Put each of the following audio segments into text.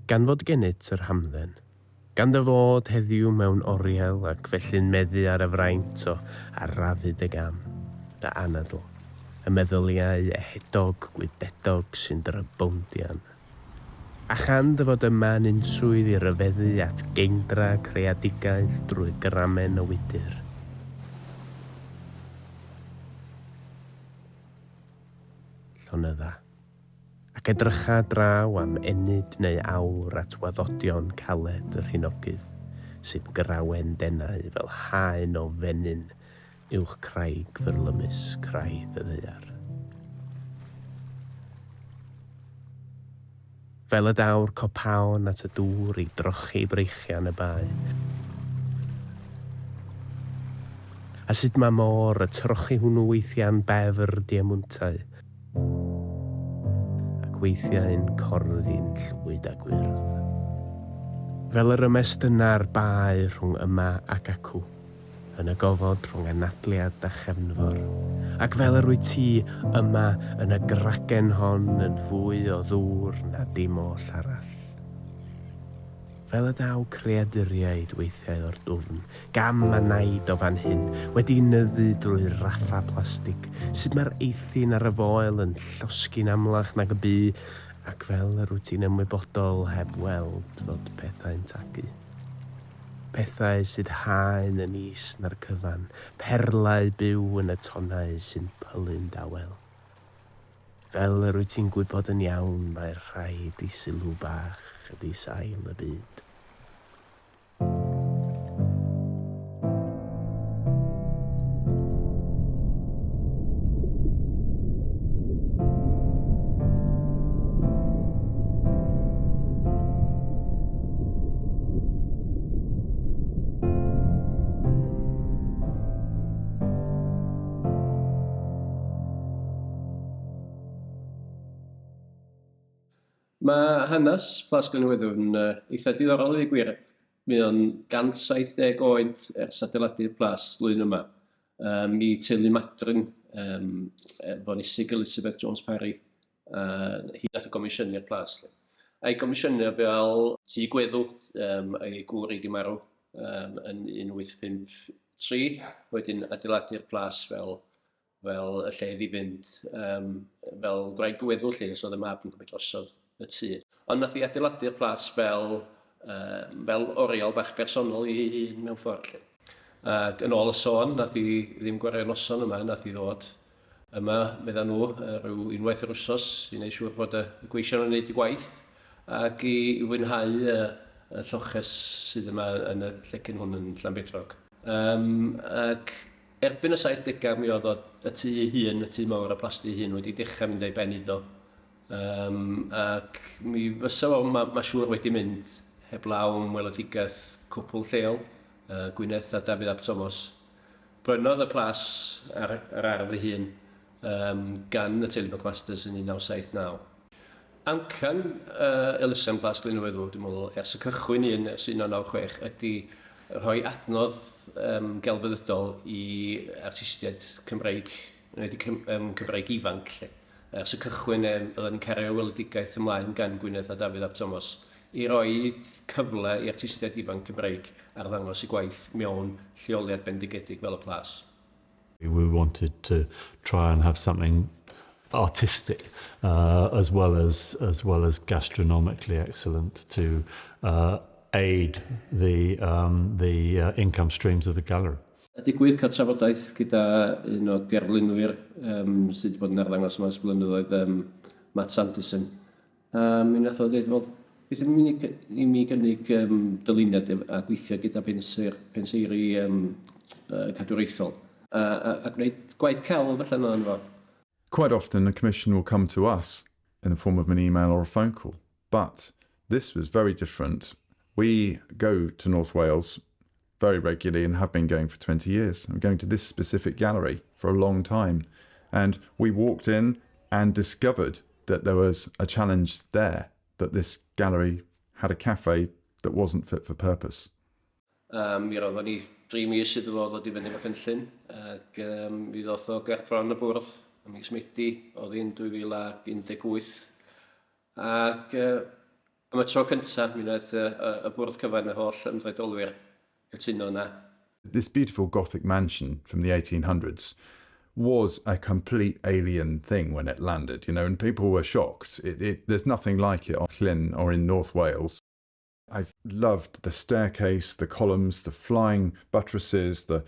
Gan fod gennyt yr hamdden, gan dy fod heddiw mewn oriel ac felly'n meddu ar y fraint o arafu dy gam, dy anadl, y meddyliau ehedog gwybedog sy'n drybowndian. A chan dy fod yma yn unswydd i ryfeddu at geindra creadigaeth drwy gramen o wydr. Llonydda. Ac edrycha draw am ennyd neu awr at waddodion caled y rhinogydd sy'n grawen denau fel haen o fenyn uwch craig fyrlymus craidd y ddaear. Fel y daw'r copaon at y dŵr i drochi breichiau'n y bae. A sut mae môr y trochi hwnnw weithiau'n befr diemwntau, ac weithiau'n corddi'n llwyd a gwyrdd. Fel yr ymestynna'r bae rhwng yma ac acw, yn y gofod rhwng anadliad a chefnfor, ac fel yr wyt ti yma yn y gragen hon yn fwy o ddŵr na dim oll arall. Fel y daw creaduriaid weithiau o'r dwfn, gam a naid o fan hyn, wedi nyddu drwy raffa plastig, sut mae'r eithin ar y foel yn llosgi'n amlach nag y bu, ac fel yr wyt ti'n ymwybodol heb weld fod pethau'n tagu. Pethau sydd haen yn is na'r cyfan, perlau byw yn y tonnau sy'n pylu'n dawel. Fel yr wyt ti'n gwybod yn iawn, mae'r rhaid i sylw bach ydy sail y byd. Mae hanes Plas Glyn-y-Weddw yn eitha diddorol i ddweud gwir. Mae o'n 170 oed ers adeiladu'r plas flwyddyn yma. Um, I teulu Madryn, um, Fonesig Elizabeth Jones Parry, hi nath o gomisiynu'r plas. A'i gomisiynu fel tŷ gweddw, um, a'i gŵr i di marw um, yn 1853, wedyn adeiladu'r plas fel fel y lle iddi fynd um, fel gwraig gweddw lle, so oedd y mab yn cymryd drosodd y tŷ. Ond nath i adeiladu'r plas fel, um, fel oriel bach bersonol i ei hun mewn ffordd lle. Ac yn ôl y sôn, nath i ddim gwario noson yma, nath i ddod yma, medda nhw, rhyw unwaith yr wsos i wneud siŵr bod y gweision yn gwneud y gwaith ac i, i fwynhau y, y lloches sydd yma yn y llecyn hwn yn Llanbedrog. Um, ac Erbyn y saithdegau mi oedd o, y tŷ ei hun, y tŷ mawr, y plasty ei hun, wedi dechrau mynd a'i ben iddo. Um, ac mi fysa fo, mae ma siŵr wedi mynd heblaw am weledigaeth cwpl lleol, uh, Gwyneth a Dafydd ap Tomos. Brynodd y plas ar, ar ardd ei hun um, gan y teulu McMasters yn 1979. Amcan uh, elusen Plas Glyn-y-Weddw, dwi'n meddwl, ers y cychwyn un, ers 1996, ydy rhoi adnodd um, gelfyddydol i artistiaid Cymreig, neu Cym, um, Cymreig ifanc, lle. Ers y cychwyn, um, oedden ni'n cario weledigaeth ymlaen gan Gwyneth a Dafydd ap Thomas i roi cyfle i artistiaid ifanc Cymreig arddangos eu gwaith mewn lleoliad bendigedig fel y Plas. We wanted to try and have something artistic uh, as well as as well as gastronomically excellent to uh, aid the um, the uh, income streams of the gallery. A digwydd cael trafodaeth gyda un o gerflunwyr um, sydd wedi bod yn arddangos yma ers blynyddoedd, um, Matt Sanderson. A mi wnaeth o ddeud, wel, beth am i mi gynnig um, dyluniad a gweithio gyda penseir, penseiri um, uh, cadwraethol a, a, a gwneud gwaith celf allan o'n fo. Quite often a commission will come to us in the form of an email or a phone call, but this was very different. We go to North Wales very regularly and have been going for 20 years. I'm going to this specific gallery for a long time. And we walked in and discovered that there was a challenge there, that this gallery had a cafe that wasn't fit for purpose. A mi roeddwn ni dri mis iddo fo ddod i fyny efo cynllun, ac um, mi ddoth o ger bron y bwrdd ym mis Medi, oedd hi'n 2018. Ac uh, Am y tro cyntaf, mi wnaeth y, y, y bwrdd cyfan y holl ymddiriedolwyr cytuno na. This beautiful Gothic mansion from the 1800s was a complete alien thing when it landed, and people were shocked. There's nothing like it on Llyn or in North Wales. I've loved the staircase, the columns, the flying buttresses, the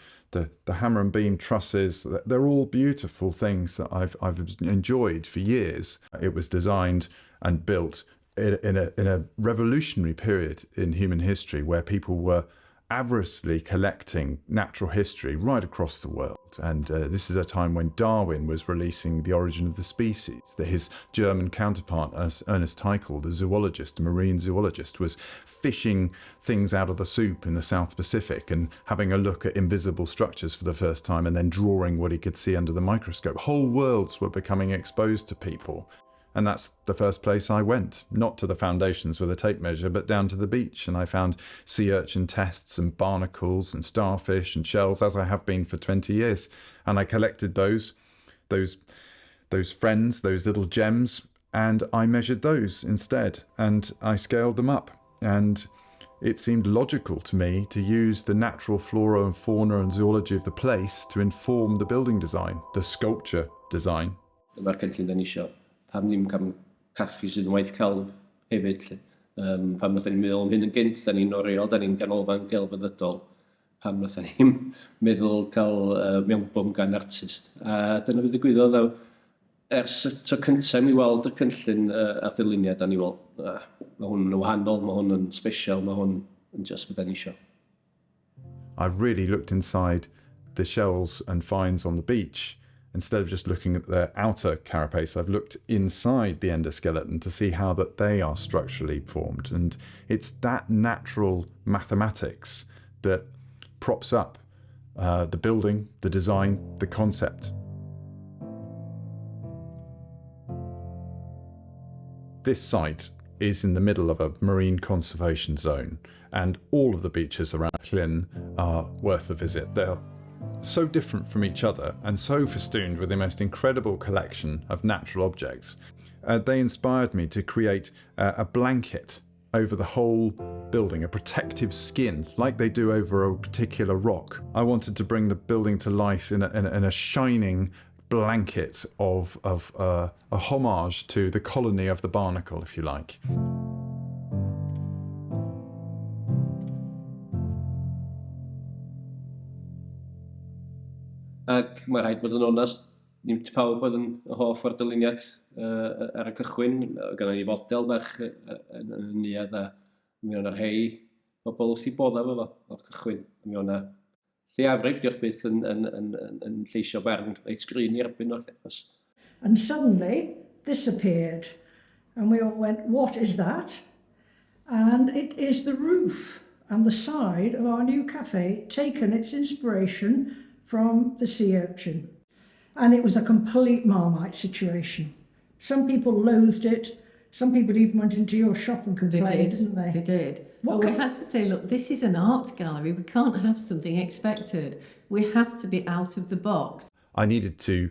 hammer and beam trusses. They're all beautiful things that I've enjoyed for years. It was designed and built in a revolutionary period in human history where people were avariciously collecting natural history right across the world. And this is a time when Darwin was releasing The Origin of the Species, that his German counterpart, Ernest Haeckel, the zoologist, marine zoologist, was fishing things out of the soup in the South Pacific and having a look at invisible structures for the first time and then drawing what he could see under the microscope. Whole worlds were becoming exposed to people. And that's the first place I went, not to the foundations with a tape measure, but down to the beach. And I found sea urchin tests and barnacles and starfish and shells, as I have been for 20 years. And I collected those friends, those little gems, and I measured those instead. And I scaled them up. And it seemed logical to me to use the natural flora and fauna and zoology of the place to inform the building design, the sculpture design. Dyma'r cynllun da ni isio. Pam ddim cael caffi sydd yn waith celf hefyd. Lle. Pam nathon ni'n meddwl am hyn yn gynt, da ni'n oriel, da ni'n ganolfan gelfyddydol. Pam nathon ni'n meddwl cael mewnbwn gan artist. A dyna beth ddigwyddodd. A ers y tro cyntaf mi weld y cynllun a'r dyluniad, a ni weld, mae hwn yn wahanol, mae hwn yn special, mae hwn yn just beth da ni isio. I've really looked inside the shells and finds on the beach. Instead of just looking at their outer carapace, I've looked inside the endoskeleton to see how that they are structurally formed. And it's that natural mathematics that props up the building, the design, the concept. This site is in the middle of a marine conservation zone, and all of the beaches around Llyn are worth a visit. They're so different from each other and so festooned with the most incredible collection of natural objects. They inspired me to create a blanket over the whole building, a protective skin, like they do over a particular rock. I wanted to bring the building to life in a shining blanket of a homage to the colony of the barnacle, if you like. Ac mae rhaid bod yn onast, ddim pawb oedd yn hoff o'r dyluniad ar y cychwyn. Gynnon ni fodel bach yn y neuadd a mi o'na rhai bobl wrth eu bodda efo fo o'r cychwyn. Mi o'na lleiafrif, diolch byth, yn lleisio barn reit gry yn erbyn o. Lle. And suddenly, this appeared. And we all went, "What is that?" And it is the roof and the side of our new cafe, taken its inspiration from the sea urchin. And it was a complete Marmite situation. Some people loathed it. Some people even went into your shop and They complained, did. didn't they? They did. What But we had to say, look, this is an art gallery. We can't have something expected. We have to be out of the box. I needed to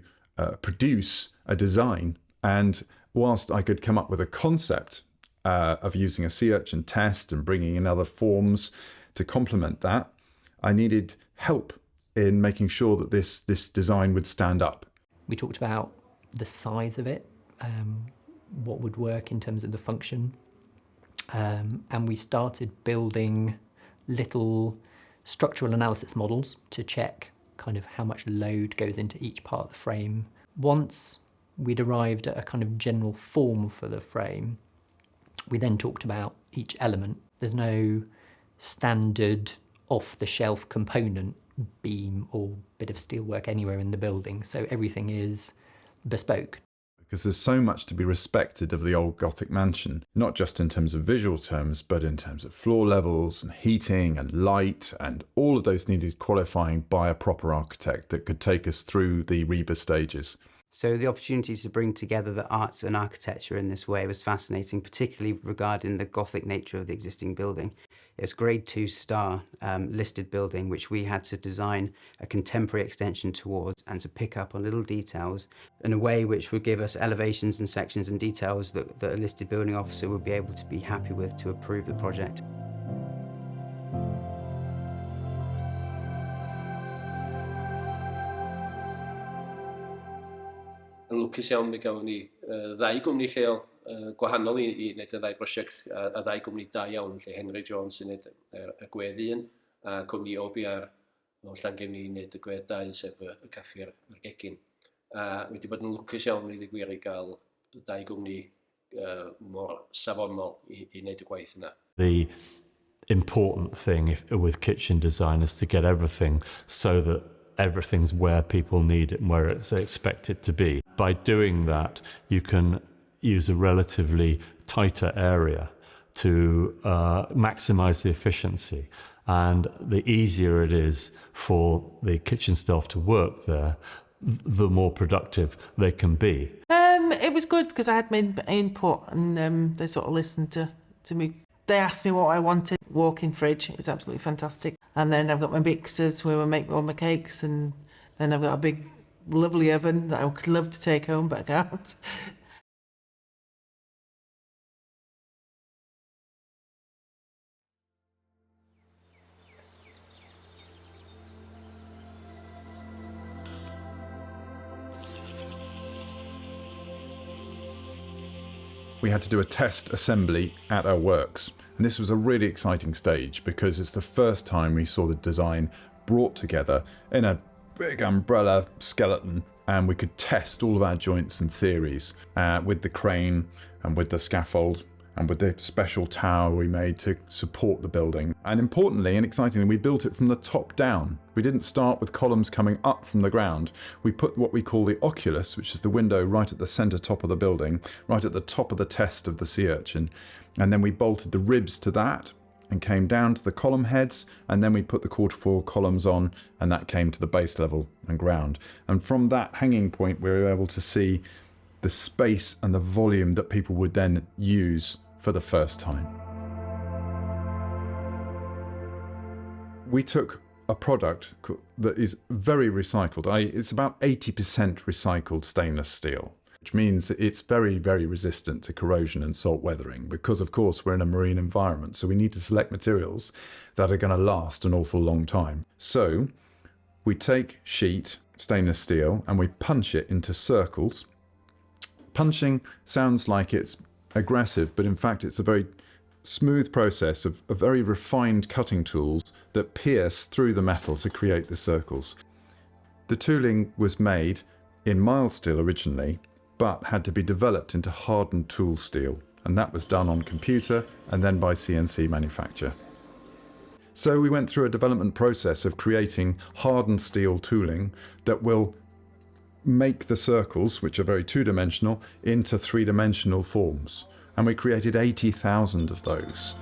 produce a design, and whilst I could come up with a concept of using a sea urchin test and bringing in other forms to complement that, I needed help in making sure that this design would stand up. We talked about the size of it, what would work in terms of the function, and we started building little structural analysis models to check kind of how much load goes into each part of the frame. Once we'd arrived at a kind of general form for the frame, we then talked about each element. There's no standard off-the-shelf component, beam or bit of steelwork anywhere in the building, so everything is bespoke. Because there's so much to be respected of the old Gothic mansion, not just in terms of visual terms, but in terms of floor levels and heating and light, and all of those needed qualifying by a proper architect that could take us through the RIBA stages. So the opportunity to bring together the arts and architecture in this way was fascinating, particularly regarding the Gothic nature of the existing building. It's grade 2 star listed building, which we had to design a contemporary extension towards and to pick up on little details in a way which would give us elevations and sections and details that a listed building officer would be able to be happy with to approve the project. Yn lwcus iawn mi gafon ni ddau gwmni lleol gwahanol i wneud y ddau brosiect, a ddau gwmni da iawn, lle Henry Jones sy'n wneud y gwedd 1 a cwmni OBR o Llangefni i wneud y gwedd 2, sef y caffi a'r gegin. A wedi bod yn lwcus iawn i ddweud gwir i gael y ddau gwmni mor safonol i wneud y gwaith yna. The important thing with kitchen design is to get everything so that everything's where people need it and where it's expected to be. By doing that, you can use a relatively tighter area to maximise the efficiency. And the easier it is for the kitchen staff to work there, the more productive they can be. It was good because I had my input and they sort of listened to me. They asked me what I wanted. Walk-in fridge is absolutely fantastic. And then I've got my mixers where I make all my cakes, and then I've got a big lovely oven that I would love to take home, but I can't. We had to do a test assembly at our works. And this was a really exciting stage because it's the first time we saw the design brought together in a big umbrella skeleton, and we could test all of our joints and theories with the crane and with the scaffold and with the special tower we made to support the building. And importantly and excitingly, we built it from the top down. We didn't start with columns coming up from the ground. We put what we call the oculus, which is the window right at the center top of the building, right at the top of the test of the sea urchin. And then we bolted the ribs to that and came down to the column heads, and then we put the 3/4 columns on, and that came to the base level and ground. And from that hanging point, we were able to see the space and the volume that people would then use for the first time. We took a product that is very recycled. It's about 80% recycled stainless steel, which means it's very, very resistant to corrosion and salt weathering because, of course, we're in a marine environment. So we need to select materials that are going to last an awful long time. So we take sheet stainless steel and we punch it into circles. Punching sounds like it's aggressive, but in fact, it's a very smooth process of very refined cutting tools that pierce through the metal to create the circles. The tooling was made in mild steel originally, but had to be developed into hardened tool steel, and that was done on computer and then by CNC manufacture. So we went through a development process of creating hardened steel tooling that will make the circles, which are very two-dimensional, into three-dimensional forms. And we created 80,000 of those.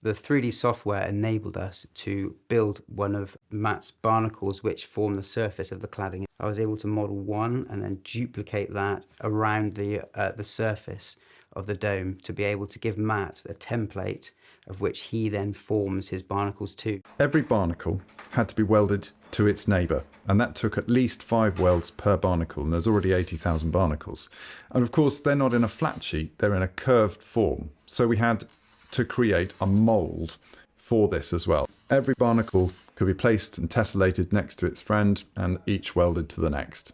The 3D software enabled us to build one of Matt's barnacles, which form the surface of the cladding. I was able to model one and then duplicate that around the surface of the dome to be able to give Matt a template of which he then forms his barnacles to. Every barnacle had to be welded to its neighbour, and that took at least 5 welds per barnacle, and there's already 80,000 barnacles. And of course, they're not in a flat sheet, they're in a curved form. So we had to create a mould for this as well. Every barnacle could be placed and tessellated next to its friend, and each welded to the next.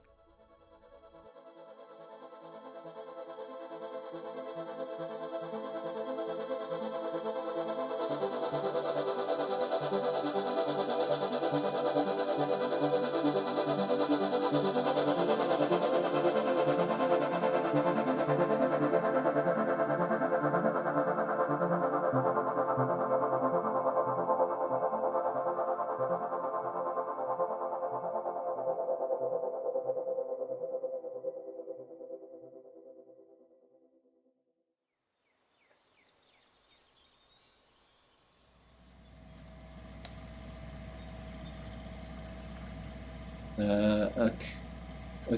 Ac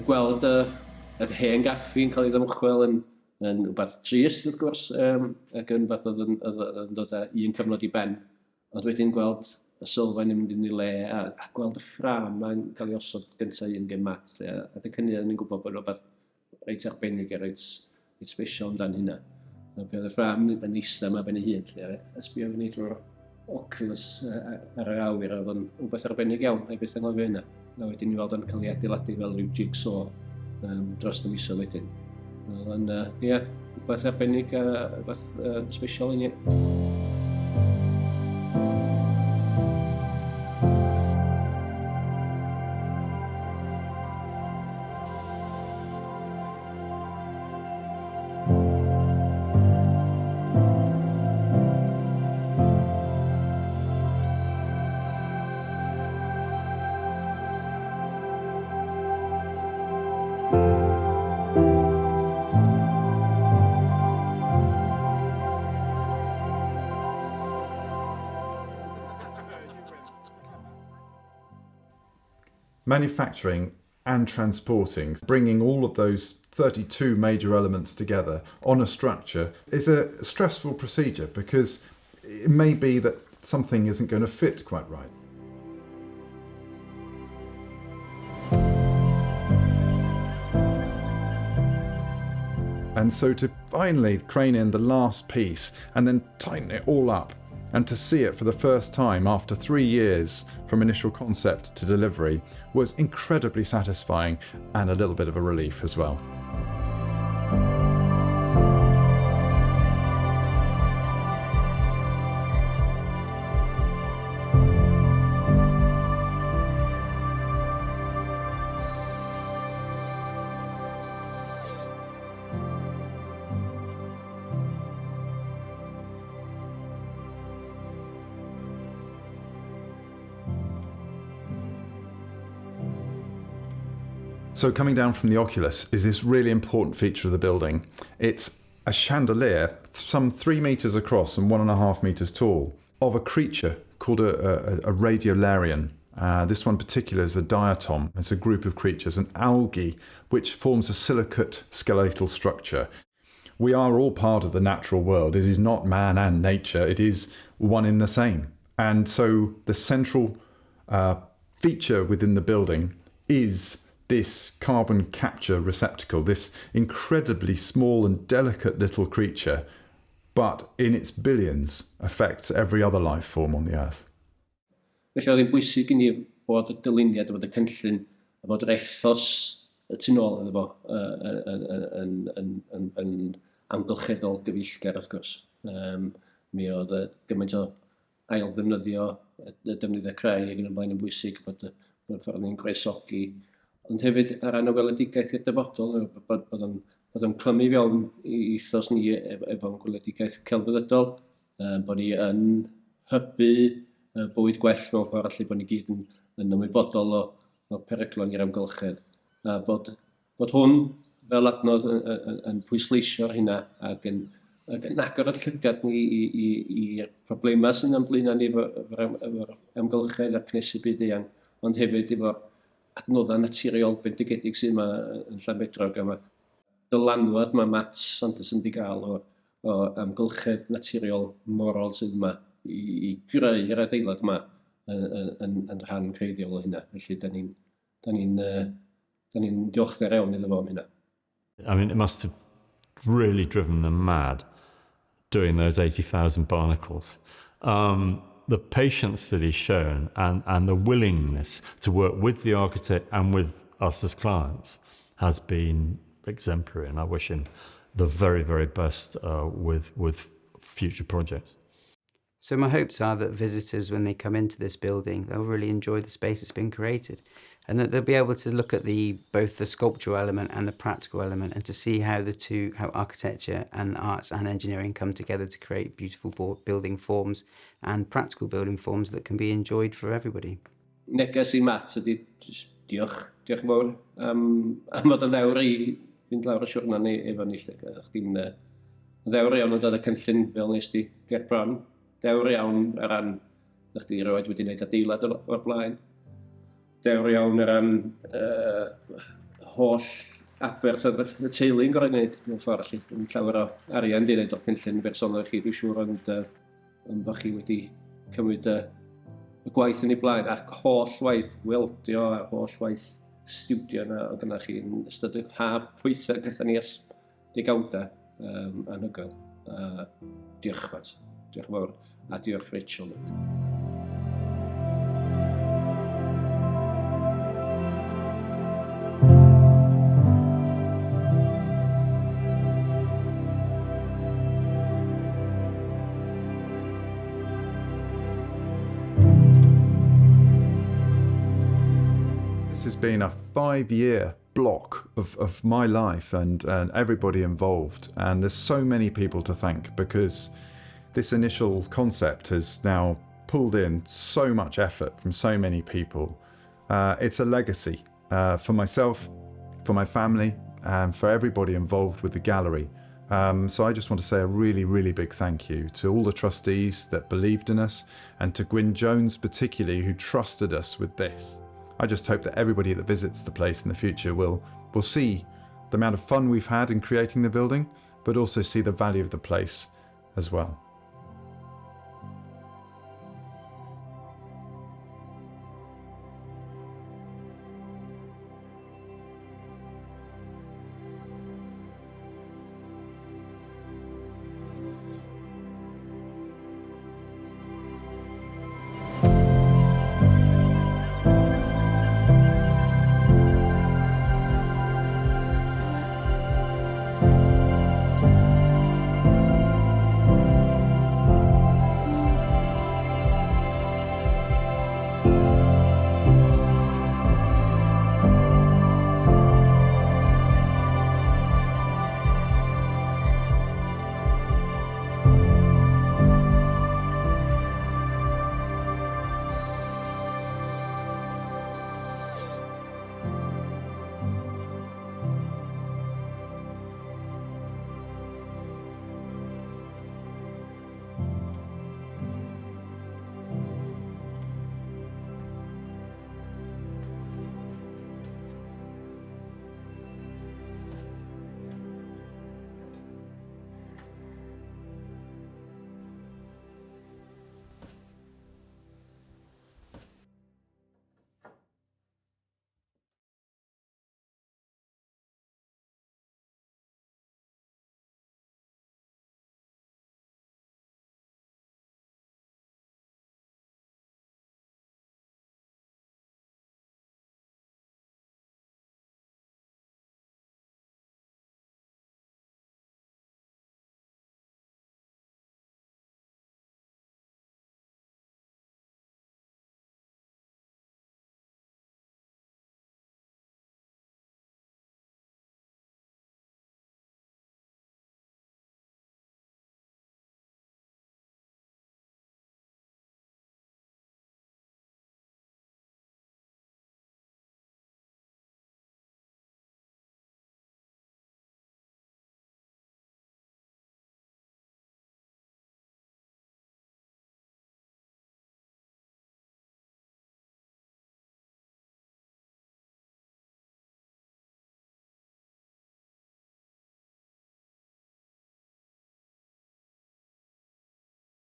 gweld yr hen gaffi'n cael ei ddymchwel yn yn rhywbeth trist wrth gwrs, ac yn rhywbeth oedd yn, oedd yn dod â un cyfnod i ben. Ond wedyn gweld y sylfaen yn mynd yn ei le a gweld y ffrâm ma'n cael ei osod gyntaf un gen Matt. Lle, a adeg hynny oedden ni'n gwybod bod rhywbeth reit arbennig a reit, reit special amdan hynna. A be oedd y ffrâm yn eistedd yma ben ei hun, lle, a sbio fyny drwy'r oculus ar yr awyr, oedd o'n rhywbeth arbennig iawn, a beth anghofio hynna. A wedyn i weld o'n cael ei adeiladu fel rhyw jigsaw dros y misoedd wedyn. Oedd o'n, ie, rhywbeth arbennig a rhywbeth special i ni. Manufacturing and transporting, bringing all of those 32 major elements together on a structure is a stressful procedure because it may be that something isn't going to fit quite right. And so to finally crane in the last piece and then tighten it all up and to see it for the first time after 3 years from initial concept to delivery was incredibly satisfying and a little bit of a relief as well. So coming down from the oculus is this really important feature of the building. It's a chandelier, some 3 meters across and 1.5 meters tall, of a creature called a radiolarian. This one in particular is a diatom. It's a group of creatures, an algae, which forms a silicate skeletal structure. We are all part of the natural world. It is not man and nature. It is one in the same. And so the central feature within the building is this carbon capture receptacle, this incredibly small and delicate little creature, but in its billions affects every other life form on the earth. Felly oedd hi'n bwysig i ni bod y dyluniad, bod y cynllun, a bod yr ethos y tu nôl iddo fo yn amgylcheddol gyfeillgar wrth gwrs. Mi oedd gymaint o ail ddefnyddio, y defnyddio creu ac yn y blaen yn bwysig, bod y ffordd ni'n gwresogi. Ond hefyd ar ran y weledigaeth i'r dyfodol, bod o'n clymu fewn i ethos ni efo'n gweledigaeth celfyddydol, bod ni yn hybu bywyd gwell mewn ffordd allu bod ni gyd yn ymwybodol o'r peryglon i'r amgylchedd. A bod hwn fel adnodd yn pwysleisio'r hynna ac yn agor y llygad ni i'r problemau sy'n ymlaen ni efo'r amgylchedd a'r cynhesu byd eang, ond hefyd efo'r adnoddau naturiol bendigedig sydd yma yn Llanbedrog. A mae dylanwad mae Matt Sanderson wedi gael o amgylchedd naturiol morol sydd yma i greu yr adeilad yma yn rhan creiddiol o hynna. Felly, da ni'n diolchgar iawn iddo fo am hynna. I mean, it must have really driven them mad doing those 80,000 barnacles. The patience that he's shown and the willingness to work with the architect and with us as clients has been exemplary, and I wish him the very, very best with future projects. So my hopes are that visitors, when they come into this building, they'll really enjoy the space that's been created, and that they'll be able to look at both the sculptural element and the practical element, and to see how how architecture and arts and engineering come together to create beautiful building forms and practical building forms that can be enjoyed for everybody. Neges i Matt ydy diolch yn fawr am fod yn ddewr i fynd lawr y siwrna ni efo ni. Chdi'n ddewr iawn yn dod y cynllun fel nes di ger bron. Dewr iawn ar ran na chdi erioed wedi gwneud adeilad o'r blaen. dewr iawn o ran uh, holl aberth oedd y teulu'n gorau gwneud mewn ffordd allu. Yn llawer o arian di wneud o'r cynllun bersonol i chi, dwi'n siŵr, ond, uh, ond bod chi wedi cymryd y, y gwaith yn ei blaen a'r holl waith weldio a'r holl waith stiwdio yna oedd yna chi yn ystod y haf pwythau gathon ni ers degawdau um, anhygoel. Uh, diolch, Matt. Diolch yn fawr. A diolch Rachel. This has been a 5-year block of, of my life and, and everybody involved. And there's so many people to thank because this initial concept has now pulled in so much effort from so many people. Uh, it's a legacy uh, for myself, for my family, and for everybody involved with the gallery. Um, so I just want to say a really, really big thank you to all the trustees that believed in us and to Gwyn Jones particularly, who trusted us with this. I just hope that everybody that visits the place in the future will, will see the amount of fun we've had in creating the building, but also see the value of the place as well.